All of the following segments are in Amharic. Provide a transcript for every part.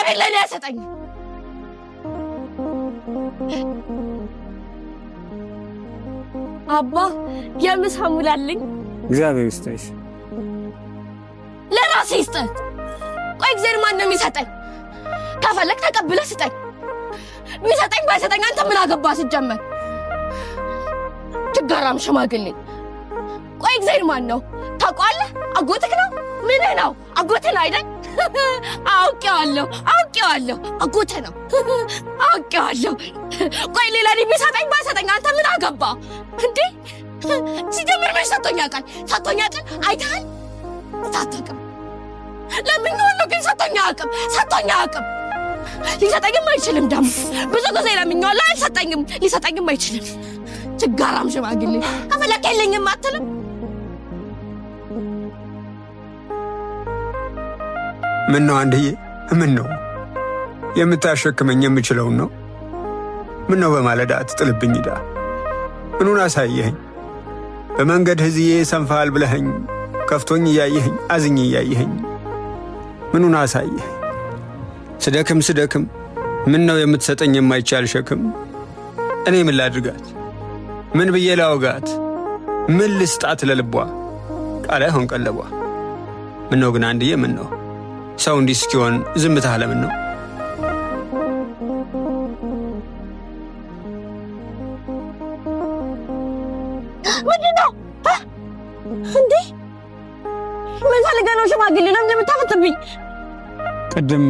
እግዚአብሔር ለእኔ አይሰጠኝም። አባ የምሳ ሙላልኝ። እግዚአብሔር ይስጥሽ። ለራሴ ይስጥ። ቆይ እግዚአብሔር ማን ነው የሚሰጠኝ? ከፈለግ ተቀብለህ ስጠኝ። ቢሰጠኝ ባይሰጠኝ አንተ ምን አገባህ? ሲጀመር ችጋራም ሽማግሌ። ቆይ እግዚአብሔር ማን ነው ታውቀዋለህ? አጎትህ ነው? ምንህ ነው? አጎትህ ነው አይደል? አውቄዋለሁ፣ አውቄዋለሁ። አጎትህ ነው፣ አውቄዋለሁ። ቆይ ሌላ እኔ ቢሰጠኝ ባይሰጠኝ አንተ ምን አገባህ እንዴ? ሲጀምር መች ሰጥቶኝ ያውቃል? ሰጥቶኝ ያውቃል? አይተሃል? አታውቅም። ለምኜዋለሁ ግን ሰጥቶኝ አያውቅም። ሰጥቶኝ አያውቅም። ሊሰጠኝም አይችልም። ደግሞ ብዙ ጊዜ ለምኜዋለሁ፣ አልሰጠኝም። ሊሰጠኝም አይችልም። ችጋራም ሽማግሌ። ከፈለክ የለኝም አትልም? ምን ነው አንድዬ? ምን ነው የምታሸክመኝ? የምችለውን ነው። ምን ነው በማለዳ ትጥልብኝ ዕዳ? ምኑን አሳየኸኝ? በመንገድ ህዝዬ ሰንፋል ብለኸኝ፣ ከፍቶኝ እያየኸኝ፣ አዝኝ እያየኸኝ ምኑን አሳየኸኝ? ስደክም ስደክም ምን ነው የምትሰጠኝ የማይቻል ሸክም? እኔ ምን ላድርጋት? ምን ብዬ ላውጋት? ምን ልስጣት ለልቧ? ቃል አይሆን ቀለቧ። ምን ነው ግን አንድዬ፣ ምን ነው ሰው እንዲህ እስኪሆን ዝምታህ ለምን ነው? ምንድን ነው እንዴ? ምን ፈልገህ ነው ሽማግሌ? ለምን የምታፈጥብኝ? ቅድም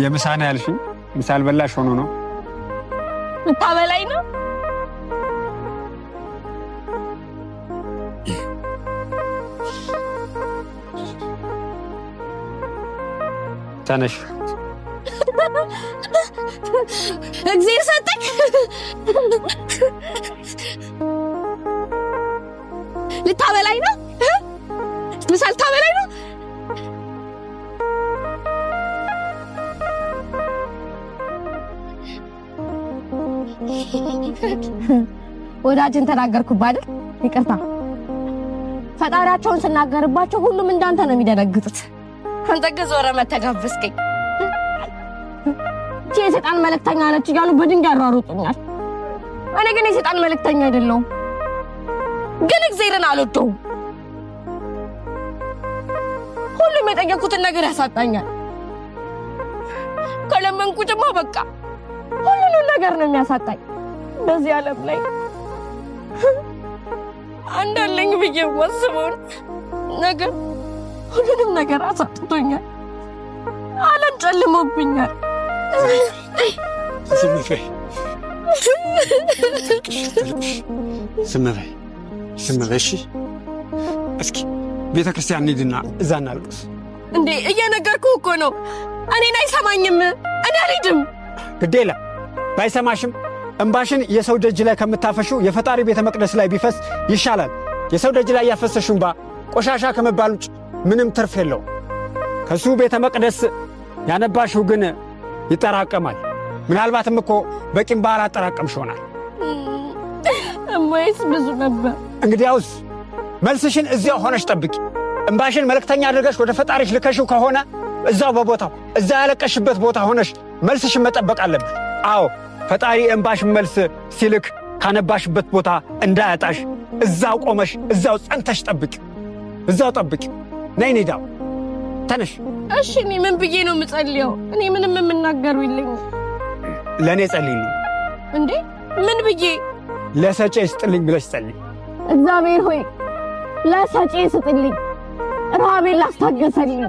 የምሳ ነው ያልሽኝ፣ ምሳ አልበላሽ ሆኖ ነው? ልታበላኝ ነው? ተነሽ። እግዚአብሔር ሰጠኝ። ልታበላኝ ነው? ምሳ ልታበላኝ ነው? ወዳጅን ተናገርኩብህ አይደል? ይቅርታ። ፈጣሪያቸውን ስናገርባቸው ሁሉም እንዳንተ ነው የሚደነግጡት። አንተ ግን ዞረህ መተህ ጋበዝከኝ። ይህቺ የሰይጣን መልእክተኛ ነች እያሉ በድንጋይ ያሯሩጡኛል። እኔ ግን የሰይጣን መልእክተኛ አይደለሁም። ግን እግዚአብሔርን አልወደውም። ሁሉም የጠየኩትን ነገር ያሳጣኛል። ከለመንኩትማ በቃ ሁሉንም ነገር ነው የሚያሳጣኝ። በዚህ ዓለም ላይ አንድ አለኝ ብዬ የማስበውን ነገር ሁሉንም ነገር አሳጥቶኛል። ዓለም ጨልሞብኛል። ዝም በይ፣ ዝም በይ፣ ዝም በይ። እሺ፣ እስኪ ቤተ ክርስቲያን እንሂድና እዛ እናልቅስ። እንዴ እየነገርኩህ እኮ ነው። እኔን አይሰማኝም። እኔ አልሄድም። ግድ የለም ባይሰማሽም እምባሽን የሰው ደጅ ላይ ከምታፈሺው የፈጣሪ ቤተ መቅደስ ላይ ቢፈስ ይሻላል። የሰው ደጅ ላይ ያፈሰሽው እምባ ቆሻሻ ከመባል ውጭ ምንም ትርፍ የለውም። ከሱ ቤተ መቅደስ ያነባሽው ግን ይጠራቀማል። ምናልባትም እኮ በቂ እምባ አላጠራቀምሽ ይሆናል። እማዬስ ብዙ ነበር። እንግዲያውስ መልስሽን እዚያው ሆነሽ ጠብቂ። እምባሽን መልእክተኛ አድርገሽ ወደ ፈጣሪሽ ልከሽው ከሆነ እዛው በቦታው እዛ ያለቀሽበት ቦታ ሆነሽ መልስሽን መጠበቅ አለብሽ። አዎ ፈጣሪ እምባሽን መልስ ሲልክ ካነባሽበት ቦታ እንዳያጣሽ እዛው ቆመሽ እዛው ጸንተሽ ጠብቂ። እዛው ጠብቂ። ነይ ኒዳው ተነሽ። እሺ እኔ ምን ብዬ ነው የምጸልየው? እኔ ምንም የምናገረው የለኝም። ለእኔ ጸልይልኝ። እንዴ ምን ብዬ? ለሰጪ ስጥልኝ ብለሽ ጸልይ። እግዚአብሔር ሆይ ለሰጪ ስጥልኝ፣ ረሃቤን ላስታገሰልኝ፣